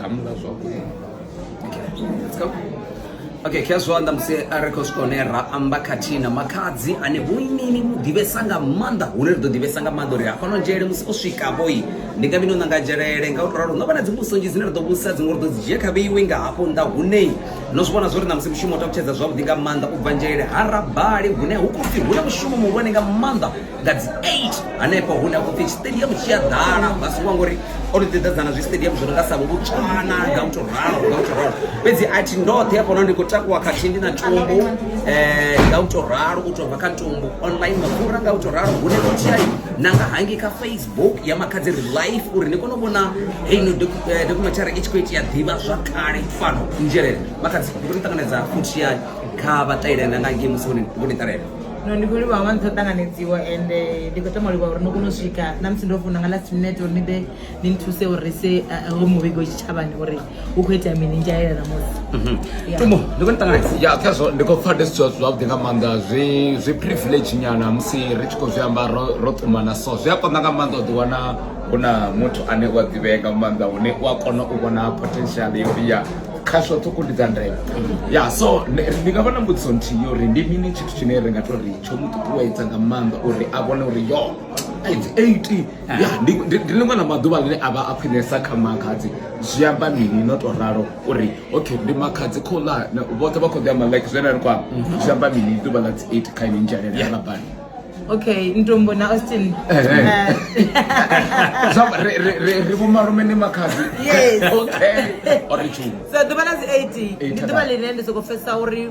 gamula zwavhuḓi. Okay, let's go. Okay, khezwo ṋamusi ri khou swika hune ra amba khathihi na Makhadzi ane vhoinini vho ḓivhesa nga maanḓa, hune ri ḓo ḓivhesa nga maanḓa uri hafhano Nzhelele musi o swika vhoi ndi nga mini o ṋanga Nzhelele. Nga u to ralo no vha na dzimbudziso nnzhi dzine ra ḓo vhudzisa, dziṅwe ri ḓo dzi dzhia kha vheiwe nga hafho nnḓa hune no zwi vhona zwo ri ṋamusi mushumo u takutshedza zwavhuḓi nga maanḓa u bva Nzhelele ha Rabali, hune hu khou pfhi hu na mushumo muhulwane nga maanḓa nga dzi 8 hanefho hune ha khou pfhi stadium tshi a ḓala vha songo ngori o to ḓi ḓadzana zwi stadium zwo no nga sa vho Botswana nga u to ralo nga u to ralo. Fhedzi a thi ndoṱhe hafho ndi khou takuwa khathihi ndi na Ntumbu nga u to ralo u to bva kha Ntumbu online mafura nga u to ralo hune ro tshia na nga hangi kha Facebook ya Makhadzi ri live uri ni kone u vhona heino documentary i tshi khou itea ḓivha zwa kale fhano Nzhelele. Makhadzi ndi khou ni ṱanganedza futhi ya kha vhaṱalelana nga ngei musi vho ni ṱalela. No, ndi khou livhuwa nga maanḓa u ṱanganedziwa ende ndi khou tama u livhuwa uri no kona u swika na musi ndo founa nga last minute uri ni ḓe ni nthuse uri ri se ho muvhigo tshitshavhani uri hu khou itea mini Nzhelele ṋamusi. Yeah. Ntumbu, ndi khou ni ṱanganedza. Ya, khezwo ndi khou pfa ndi zwithu zwavhuḓi nga maanḓa, zwi privilege nyana musi ri tshi khou zwi amba ro ṱumana, so zwi a konḓa nga maanḓa u ḓiwana hu na muthu ane u a ḓivhea nga maanḓa hune u a kona u vhona potential yo ya khasho ṱhukhu ndi dza ndeme. Ya, so ndi nga vha na mbudziso nthihi uri ndi mini tshithu tshine ri nga tou ri tsho mu ṱuṱuwedza nga maanḓa uri a vhone uri yo it's 8 ya ndi ḽiṅwe ḽa maḓuvha ḽine a vha a khwinesa kha Makhadzi, zwi amba mini no to ralo uri okay ndi Makhadzi khou ḽa vhoṱhe vha khou ḓi amba like zwene ri khou amba, zwi amba mini ḓuvha ḽa dzi 8 kha ini Nzhelele ya Rabali? Okay, Ntumbu na Austin. Ri vhomalume ni Makhadzi? Yes. Okay, ori tshumo. So ḓuvha ḽa dzi 8 ndi ḓuvha ḽine ndi soko pfesesa uri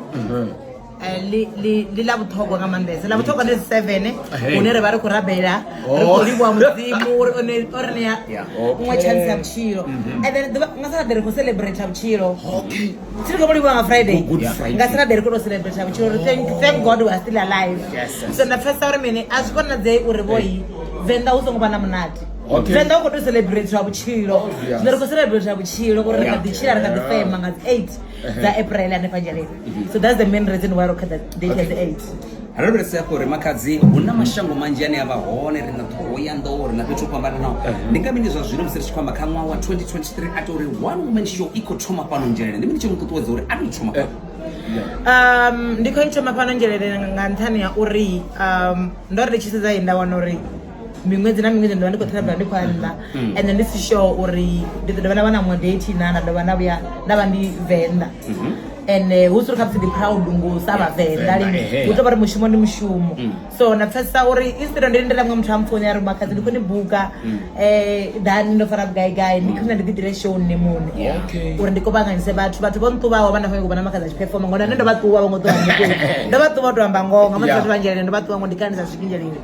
ḽi ḽa vhuṱhogwa nga maanḓesa. Ḽa vhuṱhogwa ndi dzi 7 hune ri vha ri khou rabela, ri khou livhuwa Mudzimu uri o ri ṋea iṅwe chance ya vhutshilo. And then ḓuvha nga Saturday ri khou celebrate vhutshilo. Thi ri khou livhuwa nga Friday. Good Friday. Nga Saturday ri khou tou celebrate vhutshilo uri thank God we are still alive. Yes. So nda pfesesa uri mini a zwi konadzei uri vhoi Venḓa hu songo vha na munati. Venḓa hu khou tou celebrate vhutshilo. Zwino ri khou celebrate vhutshilo uri ri kha ḓi tshila, ri kha ḓi fema nga dzi 8 dza April hanefha Nzhelele. So that's the main reason why ro khetha date ya dzi 8. Ro lavhelesa hafho uri Makhadzi hu na mashango manzhi ane a vha hone, ri na Ṱhohoyanḓou, ri na fhethu ho fhambananaho. Ndi nga mini zwa zwino musi ri tshi khou amba kha ṅwaha wa 2023 a tou uri one woman show i khou thoma fhano Nzhelele, ndi mini tsho mu ṱuṱuwedza uri a tou thoma fhano? Ndi khou i thoma fhano Nzhelele nga nṱhani ha uri ndo ri ndi tshi sedza nda wana uri miṅwedzi na miṅwedzi ndo vha ndi khou travel ndi khou ya nnḓa ende ndi si sure uri ndi ḓo dovha nda vha na muṅwe date na nda dovha nda vhuya nda vha ndi Venḓa. Ende hu si uri khamusi ndi proud ngo sa vha Venḓa lini, hu tou vha uri mushumo ndi mushumo. So nda pfesesa uri instead ndi lindela muṅwe muthu a mpfone a ri Makhadzi ndi khou ni buka ḓani ndo fara vhugai gai, ndi khwine ndi ḓi itele show nṋe muṋe uri ndi kuvhanganyise vhathu. Vhathu vho nṱuvhaho vha na khou nyanga u vhona Makhadzi a tshi performa ngori na nṋe ndo vha ṱuwa vho ngo ṱuwa ndo vha ṱuwa u tou amba ngoho nga maanḓa vhathu vha Nzhelele ndo vha ṱuwa ngo ndi kale ndi sa swiki Nzhelele.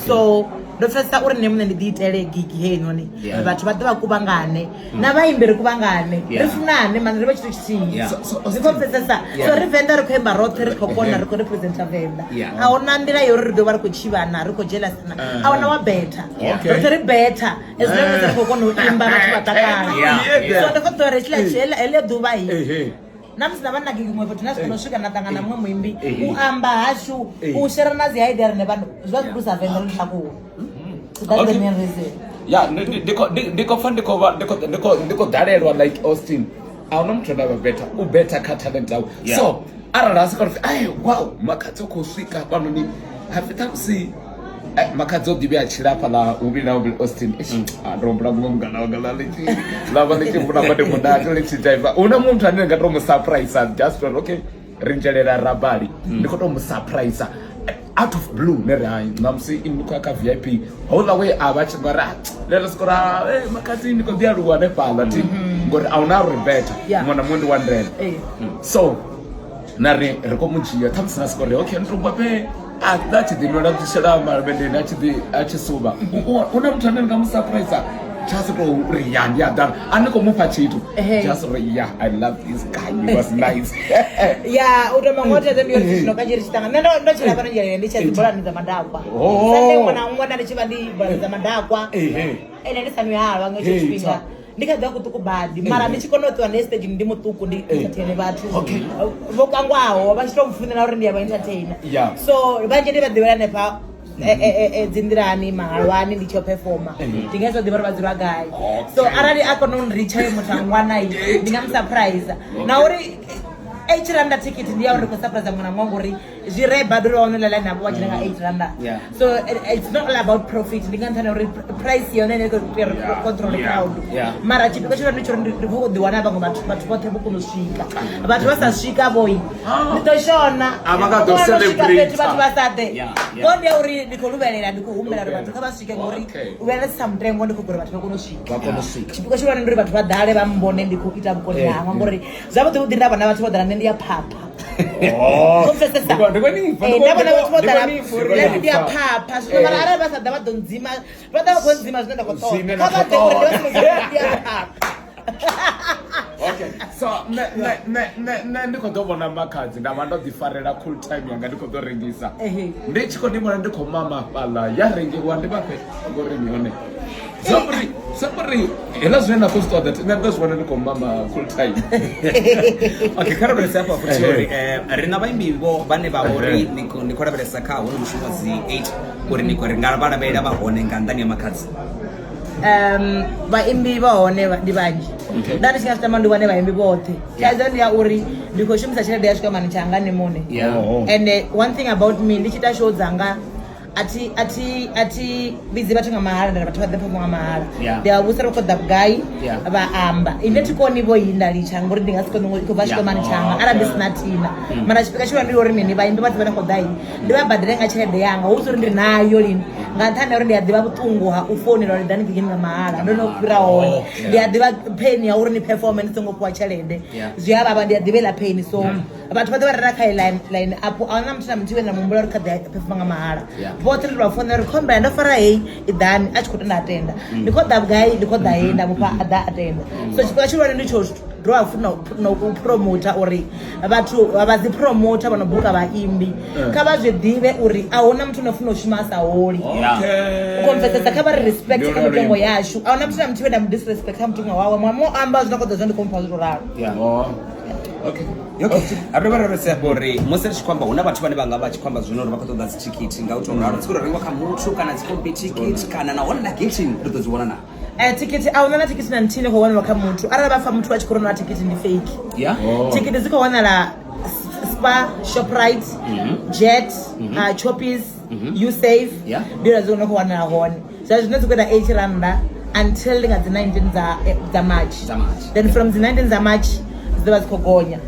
So ndo pfesesa uri nṋe muṋe ndi ḓi itele gigi heinoni, vhathu vha ḓe vha kuvhangane na vhaimbi, ri kuvhangane ri funane mani ri vhe tshithu tshithihi. Ndi khou pfesesa, so ri Venḓa ri khou imba roṱhe, ri khou kona, ri khou representa Venḓa. A huna nḓila ya uri ri ḓo vha ri khou tshivhana, ri khou dzhelasana, a huna wa betha, roṱhe ri betha as long as ri khou kona u imba vhathu vha takala. So ndi khou ḓo uri hetshiḽa heḽo ḓuvha hi na musi na vha na gigi muṅwe fhethu na swika no swika na ṱangana na muṅwe muimbi u amba hashu u shera na dzi idea rine vhanhu zwi vha zwi khou sa Venḓa ri takuwa. So that's the main reason. Ya, ndi khou pfa ndi khou vha ndi khou ḓalelwa like Austin a huna muthu ane a vha better u better kha talent yawe. So arali a sika uri ai wow Makhadzi u khou swika hafhanoni hapfi ṱhamusi Makhadzi o ḓivhea tshila hafhaḽa huvhili na huvhili Austin. Ah, ndo humbula muṅwe mungana wanga ḽa ḽi tshi ḽa vha ḽi tshi vhona badi munati ḽi tshi taipa hu na muṅwe muthu ane nga to mu surprise just uri okay ri Nzhelele Rabali ndi khou to mu surprise out of blue ne ri hai ṋamusi ini khou ya kha VIP houḽa we a vha tshi nga ri ah, ḽe siko ra eh Makhadzi ndi khou ḓi aluwa hanefhaḽa thi ngori a huna uri better muṅwe na muṅwe ndi wa ndeme. So na ri ri khou mu dzhia ṱhamusi na siko ri okay Ntumbu fhe a ḓa tshi ḓi nwela dzi shela maluvhendeni a tshi ḓi a tshi suvha hu na muthu ane ndi nga mu surprise just to uri ya ndi a ḓala a ni khou mufha tshithu just uri ya I love this guy, he was nice. Ya, u tamba ngoho thaidzo ndi yori zwino kanzhi ri tshi ṱangana nṋe ndo tshila fhano Nzhelele ndi tshiya dzi bolani dza madakwa. Sunday ṅwe na ṅwe nda ndi tshi vha ndi bolani dza madakwa ende ndi sa nwi halwa nga hetsho tshifhinga ndi kha ḓi vha kuṱuku badi mara ndi tshi kona u ṱuwa ndi stage ndi muṱuku ndi entertain vhathu vho kangwaho vha tshi to mfunela uri ndi ya vha entertainer. So vhanzhi ndi vha ḓivhela hanefha. dzi nḓilani mahalwani ndi tshi yo performa ndi nga sa ḓivha uri vha dzula gai so arali a kona u nritsha ye muthu a ngwana ndi nga mu surprise na uri eight randa thikhithi ndi ya uri ndi khou surprise muṅwe na muṅwe ngori zwi re badi uri vha wane ḽa line up vha tshi renga 8 randa. So it's not all about profit, ndi nga nṱhani ha uri price yone ine khou tea uri control crowd. Mara tshipikwa tshihulwane ndi tsho uri ndi khou ḓi wana vhaṅwe vhathu, vhathu vhoṱhe vho kona u swika, vhathu vha sa swika vhoi ndi ḓo shona. A vha nga ḓo Vho no swika celebrate. fhethu vhathu vha sa ḓe. Yeah. Ngo ndi ya uri ndi khou luvhelela, ndi khou humbela uri vhathu kha vha swike ngori u vhuya nda tsitsa mutengo ndi khou uri vhathu vha kone u swika. Vha kone u swika. Tshipikwa tshihulwane ndi uri vhathu vha ḓale vha mbone ndi khou ita vhukoni hanga ngori zwavhuḓi vhuḓi nda vhona vhathu vho ḓala nṋe ndi ya phapha. Oh. Khou pfesesa? Ndi khou ni pfa, Eh, nda vhona vhathu vho ḓala ndi khou ni pfa. nṋe ndi ya phapha zwino mara arali vha sa ḓa vha ḓo ndzima, vha ḓa vha khou ndzima zwine nda khou ṱoḓa. Zwine Kha na vha khou ḓe uri ndi vha ṱoḓa. sumbedze uri ndi ya phapha. Okay, so nṋe nṋe nṋe nṋe nṋe ndi khou ḓo vhona Makhadzi nda vha ndo ḓi farela cool time yanga ndi khou ḓo rengisa. Ehe. Ndi tshi khou ndi vhona ndi khou mama fhaḽa ya rengiwa ndi vhafhe ngori ni hone. Zwi amba uri hezwiḽa zwine nda khou zwi ṱoḓa nṋe ndi ḓo zwi vhona ndi khou mama cool time. Okay, kha lavhelese hafha futhi uri ri na vhaimbi vho vhane vha vha uri ni khou lavhelesa kha hono mushumo wa dzi 8 uri ni khou ri nga vha lavhelela vha hone nga nnḓani ya Makhadzi. Vhaimbi vha hone ndi vhanzhi. Nda ndi tshi nga zwi tama ndi wane vhaimbi vhoṱhe. Thaidzo ndi ya uri ndi khou shumisa tshelede ya tshikwamani tshanga nṋe muṋe. And one thing about me, ndi tshi ita show dzanga a thi a thi a thi vhidzi vhathu nga mahala, nda ri vhathu vha ḓe perform nga mahala. Ndi a vha vhudzisa uri u khou ḓa vhugai, vha amba. Ine thi koni vho i nda litsha ngori ndi nga si kone u khou bva tshikwamani tshanga arali ndi si na thina. Mara tshipikwa tshihulwane ndi uri mini, vhaimbi vhoṱhe vha no khou ḓa ndi vha badele nga tshelede yanga, hu si uri ndi nayo lini, nga nṱhani ha uri ndi a ḓivha vhuṱungu ha u founela uri ḓani gigini nga mahala, ndo no fhira hone. Ndi a ḓivha pain ya uri ni performe ni songo fhiwa tshelede, zwi a vhavha, ndi a ḓivha iḽa pain. So vhathu vhoṱhe vha re na kha line up, a huna muthu na muthihi we nda muhumbula uri kha ḓe performa nga mahala. Vhoṱhe ndi vha founela uri khombela ndo fara heyi i ḓani, a tshi khou tenda a tenda, ndi khou ḓa vhugai, ndi khou ḓa heyi, nda mufha a ḓa a tenda. So tshifhinga tshihulwane ndi tsho dovha futhi na u promota uri vhathu vha dzi promota vha no buka vhaimbi kha vha zwi ḓivhe uri a huna muthu no funa u shuma a sa holi. U khou pfesesa? Kha vha ri respect kha mitengo yashu. A huna muthu na muthihi we nda mu disrespect kha mutengo wawe, muṅwe na muṅwe o amba zwine a khou ḓo zwone, ndi khou mupha zwo tou ralo. Okay. Okay. A ri dovha ra lavhelesa hafho uri musi ri tshi khou amba hu na vhathu vhane vha nga vha tshi khou amba zwino uri vha khou ṱoḓa dzithikhithi nga u tou ralo dzi khou tou rengiwa kha muthu kana dzi kombi thikhithi kana nahone na getheni ri ḓo dzi vhona na. Thikhithi a huna na thikhithi na nthihi ine khou waniwa kha muthu. Arali vha pfa muthu a tshi khou renga thikhithi ndi fake. Thikhithi dzi khou wanala Spar, Shoprite, Jet, Choppies, Usafe. Ndi hone dzi no khou wanala hone. Zwa zwino dzi khou ita 8 randa until ndi nga dzi 19 dza March. Dza March. Then from dzi 19 dza March dzi ḓo vha dzi khou gonya.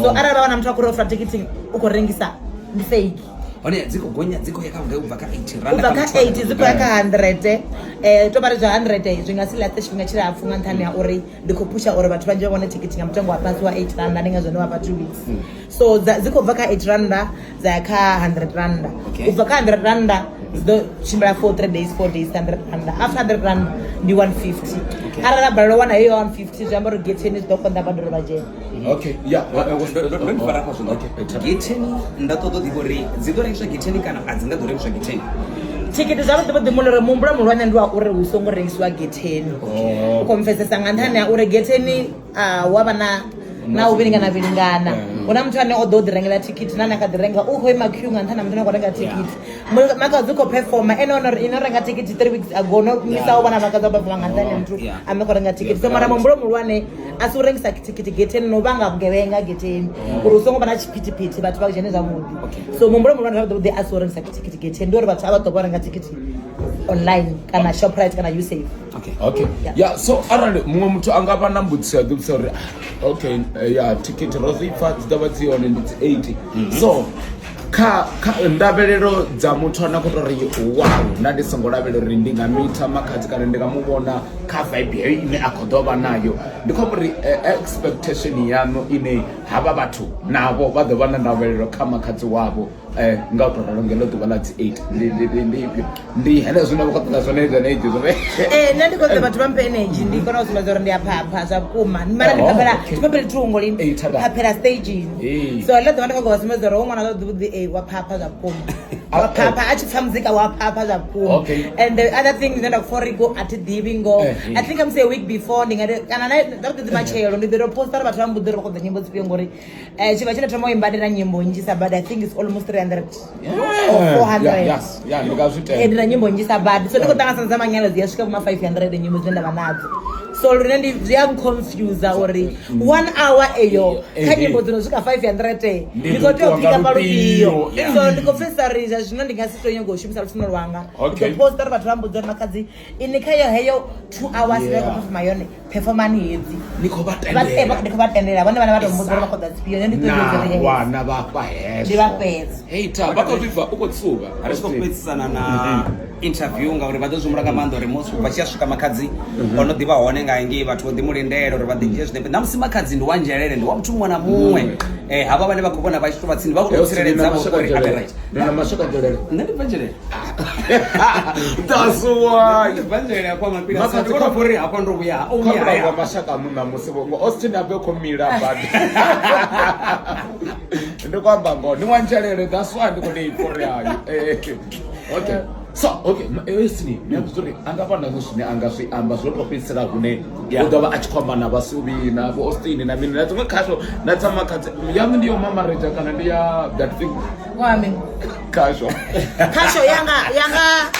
So arali vha wana muthu a khou ri offer thikhithi u khou rengisa ndi fake. Hone dzi khou gonya, dzi khou ya kha vhugai u bva kha 80 U randa bva kha kha muthu ane 80 dzi khou ya kha 100. To vha ri zwa 100 zwi nga si laṱe tshifhinga tshilapfhu nga nṱhani ha uri ndi khou phusha uri vhathu vhanzhi vha wane thikhithi nga mutengo wa fhasi wa 8 randa, ndi ngazwo ndo vha fha 2 weeks. So dzi khou bva kha 8 randa dza ya kha 100 randa. U bva kha 100 randa dzi ḓo tshimbila for 3 days, 4 days 100 randa. After 100 randa ndi 150. Arali a balelwa u wana heyo 150 zwi amba uri getheni zwi ḓo konḓa badi uri vha dzhene. Okay, yeah. Ndo ndi fara hafha zwino. Getheni nda ṱoḓa u ḓivha uri dzi ḓo rengiswa getheni kana a dzi nga ḓo rengiswa getheni. Thikhithi zwavhuḓi vhuḓi muloro muhumbulo muhulwane ndi wa uri hu songo rengisiwa getheni. U khou pfesesa? Nga nṱhani ha uri getheni hu avha na u vhilingana vhilingana. Hu na muthu ane o ḓo ḓi rengela thikhithi na ane a kha ḓi renga u khou ima queue nga nṱhani ha muthu ane a khou renga thikhithi. Makhadzi u khou performa ene ono ri ino renga thikhithi 3 weeks ago no misa u vhona Makhadzi a performa nga nṱhani ha muthu ane khou renga thikhithi. So mara muhumbulo muhulwane a si u rengisa thikhithi getheni no vhanga vhugevhenga getheni uri hu songo vha na tshiphithiphithi vhathu vha dzhene zwavhuḓi. So muhumbulo muhulwane zwavhuḓi vhuḓi a si u rengisa thikhithi getheni, ndi uri vhathu a vha ḓo vha renga thikhithi online kana Shoprite kana Usafe. Okay. Okay. Yeah, so arali muṅwe muthu a nga vha na mbudziso ya ḓivhudzisa uri okay, ya thikhithi ro zwi pfa dzi ḓo vha dzi hone ndi dzi 80. So kha ndavhelelo dza muthu ane a khou tou ri wow, nda ndi songo lavhelela uri ndi nga mitha Makhadzi kana ndi nga mu vhona kha vibe heyo ine a khou ḓo vha nayo, ndi khou amba uri expectation yaṋu ine havha vhathu navho vha ḓo vha na ndavhelelo kha Makhadzi wavho nga u tou ralo ngelo ḓuvha ḽa dzi 8 ndi ifhio, ndi henezwo zwine vha khou ṱoḓa zwone energy zwone? Ee, nṋe ndi khou ṱoḓa vhathu vha mphe energy, ndi kona u sumbedza uri ndi a phapha zwa vhukuma, mara ndi Oh, phaphela okay. thi phapheli thungo lini, Ee, thanda. phaphela stagini. Ee. So ḽa ḓuvha ndi khou vha sumbedza uri ho ṅwana zwavhuḓi vhuḓi, ee, wa phapha zwa vhukuma. Wa phapha a tshi pfa muzika wa phapha zwa vhukuma. Okay. And the other thing zwine nda khou uri go a thi ḓivhi ngoho. I think I'm say a week before ndi nga ri kana na nda ḓi matshelo ndi ḓo to posta uri vhathu vha mbudze uri vha khou ḓa nyimbo dzifhio ngori tshivha tshi nda thoma u imba ndi na nyimbo nnzhi sa badi. I think it's almost 300 or 400. Yeah, yes, yeah, ndi nga zwi tenda. Ndi na nyimbo nnzhi sa badi so ndi khou ṱanganyisa dza manyalo dzi a swika vhoma 500 nyimbo dzine nda vha nadzo. So lune ndi zwi a nconfuse uri 1 hour eyo kha nyimbo dzi no swika 500 Ndi ndi khou tea u ḓo ṱuwa nga pika pa lufhio. lufhio. So ndi khou pfesesa uri zwa zwino ndi nga si tou nyaga u shumisa lufuno lwanga. Ndi Okay. ḓo posta uri vhathu vha mbudze uri makhadzi ini kha yo heyo 2 hours ine Yeah. khou performa yone performani hedzi. Ni khou vha Vha tendela. ndi khou vha tendela vhone vhane vha tou mbudza uri vha khou ḓa dzifhio nṋe ndi ḓo Na uri hedzi. wana vha fha hezwo. Ndi vha fhedza. Hey, ta, vha khou zwi bva u khou tsuvha. Ri tshi khou fhedzisana na interview ngauri vha ḓo zwi humbula nga maanḓa uri musi vha tshi ya swika makhadzi o no ḓivha hone nga ngei vhathu vho ḓi mu lindela uri vha ḓi dzhie zwinepe. Ṋamusi makhadzi ndi wa nzhelele, ndi wa muthu muṅwe na muṅwe. Havha vhane vha khou vhona vha tshi tou vha tsini vha khou tou tsireledza vho uri a vhe right. Ndi na mashaka nzhelele. Nṋe ndi bva nzhelele. That's why. Ndi bva nzhelele hafha mapila. Makhadzi Ndi vhona uri hafha ndo vhuya o vhuya Kha haya. wa mashaka aṋu ṋamusi vho ngo Austin abe khou mila badi. Ndi khou amba ngoho, ndi wa nzhelele, that's why ndi khou tou ipfa uri hayi. Okay. So, okay, Austin, ndi a zwi uri a nga vha na zwine a nga zwi amba zwo tou fhedzisela hune Yeah. u ḓo vha a tshi khou amba na vhasuvhi na vho Austin na mini na dziṅwe khasho na dza makhadzi. Yaṋu ndi yo mamaredza kana ndi ya that thing Kwame. khasho. Khasho yanga yanga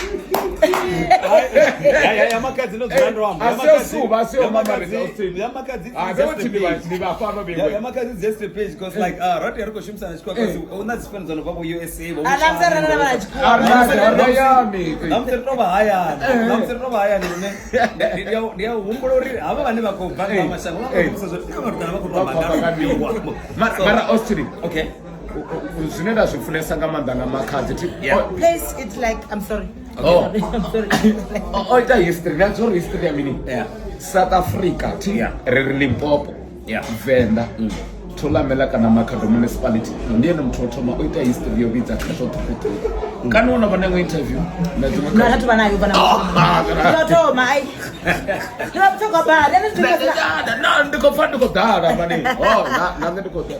Ya makhadzi ndo dzula ndo amba. Asi yo suba, asi yo mamaredza Austin. Ya makhadzi. Ah, vhe thi ndi vha fano Ya vhewe. makhadzi it's just a page because like right ri khou shumisana tshikolo because hu na dzi fans dzo no bva vho USA vho A na musi ri na vha tshikolo. Arayani. Ṋamusi ri tou vha hayani. Ṋamusi ri tou vha hayani lune ndi a humbula uri havha vhane vha khou bva nga mashango vha khou vhudzisa zwa uri vha khou tou amba nga lufhio. Mara Austin, Okay. zwine nda zwi funesa nga maanḓa nga makhadzi thi Yeah. Place it's like I'm sorry. Oh. I'm sorry. o ita history na zwo history ya mini Yeah. South Africa thi Yeah. ri ri Limpopo Yeah. Venḓa Thulamela kana Makhado municipality ndi ene muthu wa u thoma o ita history yo vhidza khasho ṱhukhuṱhukhu kana wo no vha na iṅwe interview na dziṅwe Na khasho? thathu vha nayo vha na. Ndo thoma ai. Ndi vha vhuṱhogwa badi. Ane zwi Na- na- ndi khou pfa ndi khou ḓala mani oh na na nṋe ndi khou ḓala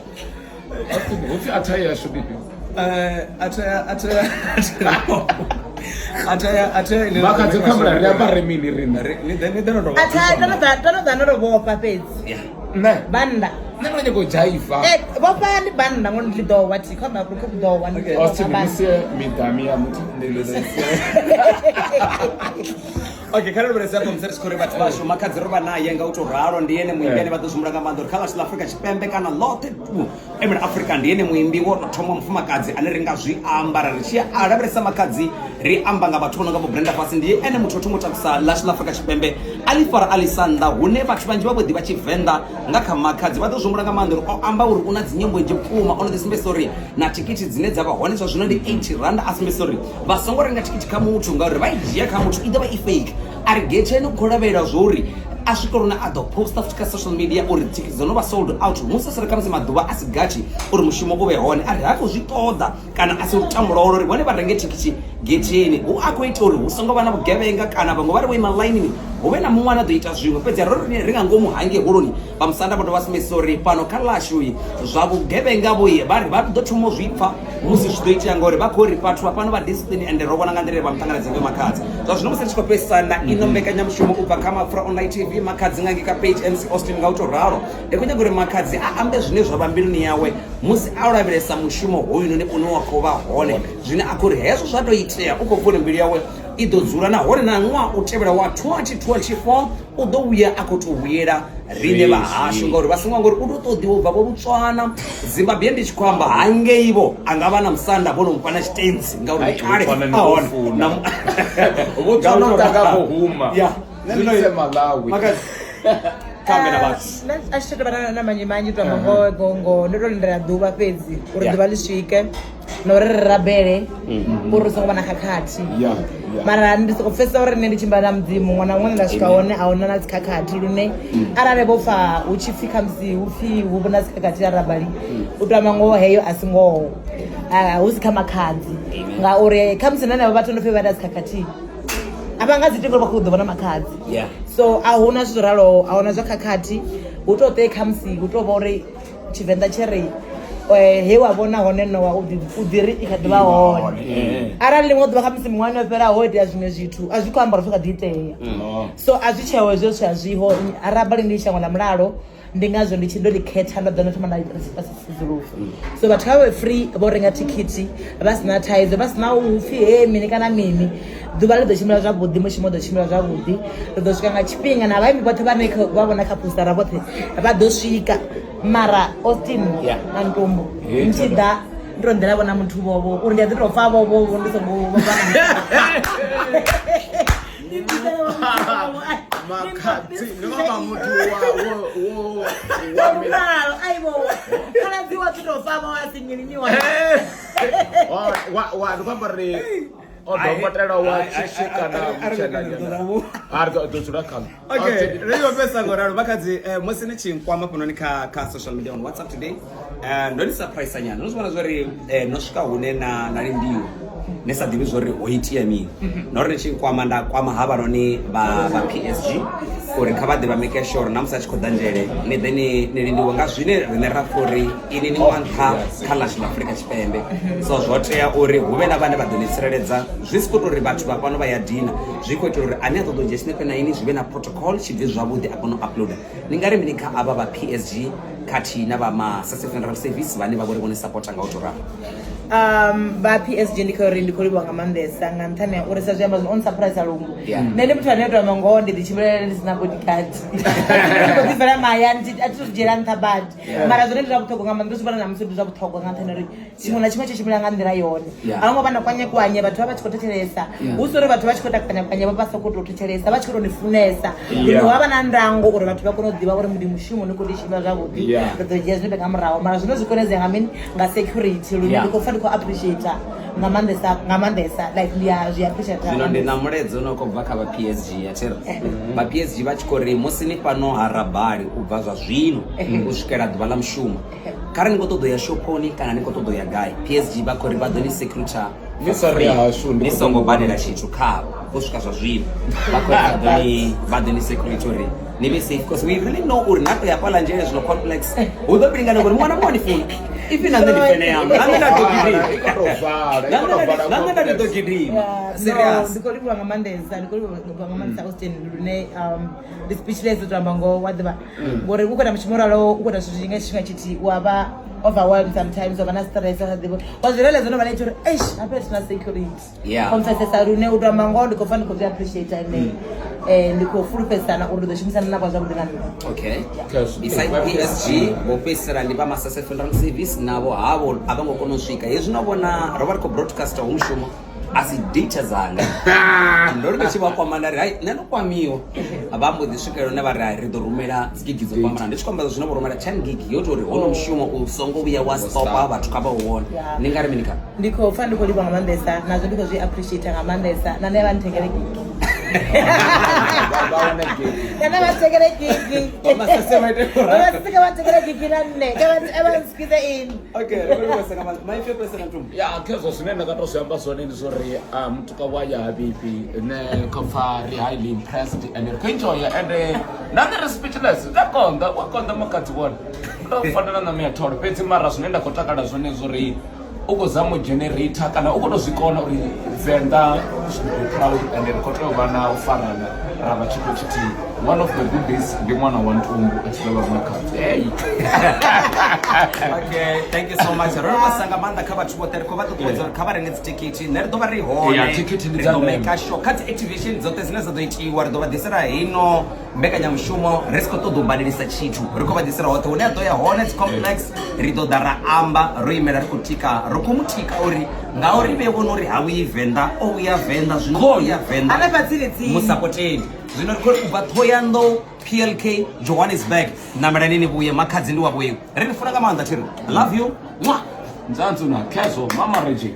Austin, hu pfi athaya yashu ndi ifhio? A Makhadzi kha mula ri ambare mini riṋe Ni ḓe ni ḓe no tou Atha ndo ḓa ndo ḓa ndo vhofha fhedzi. Yeah. nṋe Banda. nṋe ndo nyaga u dzhaiva Vhofha ndi banda ngori ndi ḓo wa thi kha ma ku ḓo wa ndi ḓo Austin banda. ni sie midami ya muthu Okay, kha ri lavhelese hafha musi ri tshi khou ri vhathu vhashu makhadzi ro vha naye nga u tou ralo ndi ene muimbi ane vha ḓo zwi humbula nga maanḓa uri kha ḽashu ḽa Afrika Tshipembe kana ḽoṱhe emela Afrika ndi ene muimbi wo tou thoma mufumakadzi ane ri nga zwi amba ra ri tshi a lavhelesa makhadzi ri amba nga vhathu vho no nga vho Brenda Fassie ndi ene muthu o thoma u takusa ḽashu ḽa Afrika Tshipembe a ḽi fara a ḽi sa nnḓa hune vhathu vhanzhi vha vho ḓivha Tshivenḓa nga kha makhadzi vha ḓo zwi humbula nga maanḓa uri o amba uri u na dzi nyimbo nnzhi vhukuma o no ḓi sumbedzisa uri na thikhithi dzine dza vha hone zwa zwino ndi 80 rand a sumbedzisa uri vha songo renga thikhithi kha muthu ngauri vha i dzhia kha muthu i ḓo vha i fake a ri getsheni u khou lavhelela zwo uri a swike lune a ḓo posta futhi kha social media uri thikhithi dzo no vha sold out musi a sala khamusi maḓuvha a si gathi uri mushumo u vhe hone a ri ha khou zwi ṱoḓa kana a si lutamo lwawe uri vhone vha renge thikhithi getheni hu a khou ita uri hu songo vha na vhugevhenga kana vhaṅwe vha ri vho ima ḽainini hu vhe na muṅwe ane a ḓo ita zwiṅwe fhedzi ro ri nga ngomu hangei holoni vha musanda vho dovha sumbedzisa uri fhano kha ḽashu zwa vhugevhenga vho vha ri vha ḓo thoma u zwi pfa musi zwi ḓo itea ngori vha khou ri vhathu vha fhano vha discipline ende ro vhona nga nḓila ye vha muṱanganedza ngayo makhadzi zwa zwino musi ri tshi khou fhedzisana ino mbekanyamushumo u bva kha Mapfura Online TV makhadzi nga ngei kha page MC Austin nga u tou ralo ndi khou nyaga uri makhadzi a ambe zwine zwa vha mbiluni yawe musi a lavhelesa mushumo hoyunoni une wa khou vha hone zwine a khou ri hezwo zwa tou itea u khou pfa uri mbilu yawe i ḓo dzula nahone na ṅwaha u tevhela wa 2024 u ḓo vhuya a khou tou vhuyela riṋe vha hashu ngauri vha songo ngori u tou ṱoḓiwa u bva vho Botswana Zimbabwe ndi tshi khou amba hangei vho a nga vha na musanda vho no mufha na tshitentsi ngauri Ai, kale Botswana ndi a hone khou funa. Na mu- Botswana Ngauri- u tanga vho huma. Yeah. Zwi ise Malawi. Makhadzi, kha ambe na vhathu Nṋe a tshi tou vha na manzhi manzhi to amba ngoho ngoho ngoho ndo to lindela ḓuvha fhedzi uri Yeah. ḓuvha ḽi swike na uri ri rabele uri hu songo vha na khakhathi Yeah, yeah. mara ndi soko pfesesa uri nṋe ndi tshimbila na mudzimu ṅwana muṅwe nda swika hone a huna na dzikhakhathi lune arali vho pfa hu tshi pfhi khamusi hu pfhi hu vhona dzikhakhathi arabali u to amba ngoho heyo a si ngoho hu si kha makhadzi ngauri khamusi na henevho vhathu ndo pfhi vha ita dzikhakhathi a vha nga dzi iti ngori vha khou ḓo vhona makhadzi. Yeah. So a huna zwithu zwo raloho a huna zwa khakhathi hu to ṱe khamusi hu to vha uri tshivenḓa tshi ri He wa vhona hone nowa u ḓi ri i kha ḓi vha hone. Arali ḽiṅwe ḓuvha khamusi miṅwahani yo fhelaho ho itea zwiṅwe zwithu, a zwi khou amba uri zwi kha ḓi itea. So a zwi tsheho hezwo zwithu a zwiho. Rabali ndi shango ḽa mulalo, ndi ngazwo ndi tshi ndo ḽi khetha nda ḓa ndo thoma nda ita sedzuluso. So vhathu kha vhe free vho renga thikhithi vha si na thaidzo, vha si na u pfhi he mini kana mini. Ḓuvha ḽi ḓo tshimbila zwavhuḓi, mushumo u ḓo tshimbila zwavhuḓi, ri ḓo swika nga tshifhinga na vhaimbi vhoṱhe vhane vha vhona kha postara vhoṱhe vha ḓo swika. Mara Austin na Ntombo ndi tshi ḓa ndo nḓila vhona muthu vhovho uri ndi a ḓi tou pfa vhovho ndi songo vha Makhadzi ndi vha muthu wa wo wa mulalo aivo khaladzi wa ḓi tou pfa vho a sinyiliniwa wa wa ndi khou amba uri o dokotela wa shishi kana mutshena nyana a ri ḓo dzula khaḽo. Okay, ri yo fhesa ngo ralo Makhadzi, musi ni tshi nkwama fhanoni kha social media on WhatsApp today, ndo ni surprise nyana. No zwi vhona zwori no swika hune na lindiwa ni sa ḓivhi zwori ho itea mini. Na uri ni tshi nkwama nda kwama havhanoni vha PSG uri kha vha ḓe vha make sure na musi a tshi khou ḓa nzhele ni ḓe ni lindiwe nga zwine riṋe ra pfha uri ini ni wa nṱha kha ḽashu ḽa Afrika Tshipembe. So zwo tea uri hu vhe na vhane vha ḓo ni tsireledza, zwi si khou tou uri vhathu vha fhano vha ya dina, zwi khou itela uri ane a ṱoḓa u dzhia tshinepe na ini zwi vhe na protocol, tshi bve zwavhuḓi a kone u uploader. Ni nga ri mini kha avha vha PSG khathihi na vha Masase Funeral Service vhane vha vho ri vhone sapota nga u tou ralo? Vha PSG ndi kha uri ndi khou livhuwa nga maanḓesa nga nṱhani ha uri sa zwi amba zwino on surprise lungu. Yeah. Nṋe ndi muthu ane to amba ngoho, ndi ḓi tshimbilela ndi sina bodyguard, ndi khou ḓi bvela mahayani, a thi to zwi dzhiela nṱha badi. Mara zwone ndi zwa vhuṱhogwa nga maanḓa, ndo zwi vhona na musi ndi zwa vhuṱhogwa nga nṱhani ha uri tshiṅwe na tshiṅwe tshi tshimbila nga nḓila yone. Yeah. A hu ngo vha na kwanyekwanye, vhathu vha vha tshi khou thetshelesa, hu si uri vhathu vha tshi khou ita kwanyekwanye vha vha sokou tou thetshelesa, vha tshi khou tou ni funesa. Lune hu avha na ndango uri vhathu vha kone u ḓivha uri ndi mushumo ni khou tou tshimbila zwavhuḓi. Yeah. Ri ḓo dzhia zwinepe nga murahu, mara zwino zwi konedzea nga mini? Nga security. Lune Yeah. ndi khou pfa ndi khou appreciate nga maanḓesa, nga maanḓesa, like ndi a zwi appreciate nga Zwino ndi maanḓesa. na mulaedza une wa khou bva kha vha PSG ya thiri vha PSG vha tshi khou ri musi ni fhano ha Rabali u bva zwa zwino u swikela ḓuvha ḽa mushumo, kharali ni khou ṱoḓa u ya shophoni kana ni khou ṱoḓa u ya gai, PSG vha khou ri vha ḓo ni security Ni sa ri hashu, ndi ni khou songo ṱoḓa u badela tshithu khavho u swika zwa zwino. Vha khou ri vha ḓo ni security uri ni vhe safe, because we really know uri na to ya fhaḽa nzhele zwino complex hu ḓo pilingana ngori muṅwe na muṅwe ni funa ifi na nṋe ndi fene yanu, na nṋe nda ḓo gidima. I khou tou vala, i khou tou vala Na nṋe nda ndi ḓo complex. gidima. Yeah, no, Serious. ndi khou livhuwa nga maanḓesa, ndi khou livhuwa nga maanḓesa Austin lune ndi speechless u to amba ngoho wa ḓivha ngori u khou ita mushumo raloho, u khou ita zwithu zwinzhi nga tshifhinga tshithihi, wa vha overwhelmed sometimes, wa vha na stress wa sa ḓivhi wa zwi realize no vha na uri eish hafha thina security. Yeah. Khou pfesesa lune u to amba ngoho ndi khou pfa ndi khou zwi appreciate ende ndi khou fulufhedzisana uri ndi ḓo shumisana navho zwavhuḓi nga nṋe. Okay. Because Beside PSG vho fhedzisela ndi vha Masase Funeral Service navho havho a vho ngo kona u swika. Hezwi no vhona ro vha ri khou broadcaster hu mushumo a si data dzanga, ndo ri ndi tshi vha kwama nda ri hai nṋe ndo kwamiwa, vha mbo ḓi swikelela hune vha ri hai ri ḓo rumela dzi gigi dzo fhambanaho. Ndi tshi khou amba zwino vho rumela 10 gig yo tou uri hono mushumo u songo vhuya wa stopa, vhathu kha vha u wone. Yeah. Ni nga ri mini kha Ndi khou pfa ndi khou livhuwa nga maanḓesa, nazwo ndi khou zwi appreciate nga maanḓesa, na nṋe vha nthengele gigi. Vha wane gig. Na nṋe vha nthengele gigi. Vha Masase vha ite u ralo. Vha Masase kha vha nthengele gigi na nṋe, kha vha nsikize in. Okay, ri khou livhuwesa nga maanḓa. Maipfi a fhedzisela Ntumbu. Ya khezwo zwine nda nga to zwi amba zwone ndi zwori mutuka wa ya habibi nṋe kho pfa ri highly impressed and ri khou enjoya and na nṋe ri speechless. Zwi a konḓa, u a konḓa Makhadzi wone, u tou fanela ṋama ya tholo fhedzi. Mara zwine nda khou takala zwone ndi zwori u khou zama u generator kana u khou tou zwi kona uri Venḓa should be proud and ri khou tea u vha na u farana ra vha tshithu tshithihi. One of the good days ndi ṅwana wa Ntumbu a tshi ḓo vha Makhadzi. Hey. Okay, thank you so much. Ro livhuwesa nga maanḓa kha vhathu vhoṱhe, ri khou vha ṱuṱuwedza uri kha vha renge dzithikhithi. Nṋe ri ḓo vha ri hone. Yeah, thikhithi ndi Ri dza ḓo ndeme. maker sure kha dzi activation dzoṱhe dzine dza ḓo itiwa ri ḓo vha ḓisela heino mbekanyamushumo ri si khou ṱoḓa u badelisa tshithu, ri khou vha ḓisela hoṱhe hune a ḓo ya hone dzi complex. Ri ḓo ḓa ra amba ro imela, ri khou tika, ri khou mu tika uri ngauri vhe vhona uri ha vhuyi Venḓa, o vhuya Venḓa zwino, o vhuya Venḓa Hanefha tsini tsini. Musapoteni zwino ri khou ri u bva Thohoyandou, PLK, Johannesburg, namelani ni vhuye. Makhadzi ndi wa vhuye, ri ni funa nga maanḓa, thiri love you. Mwah. Nzanzu na khezwo mama regi.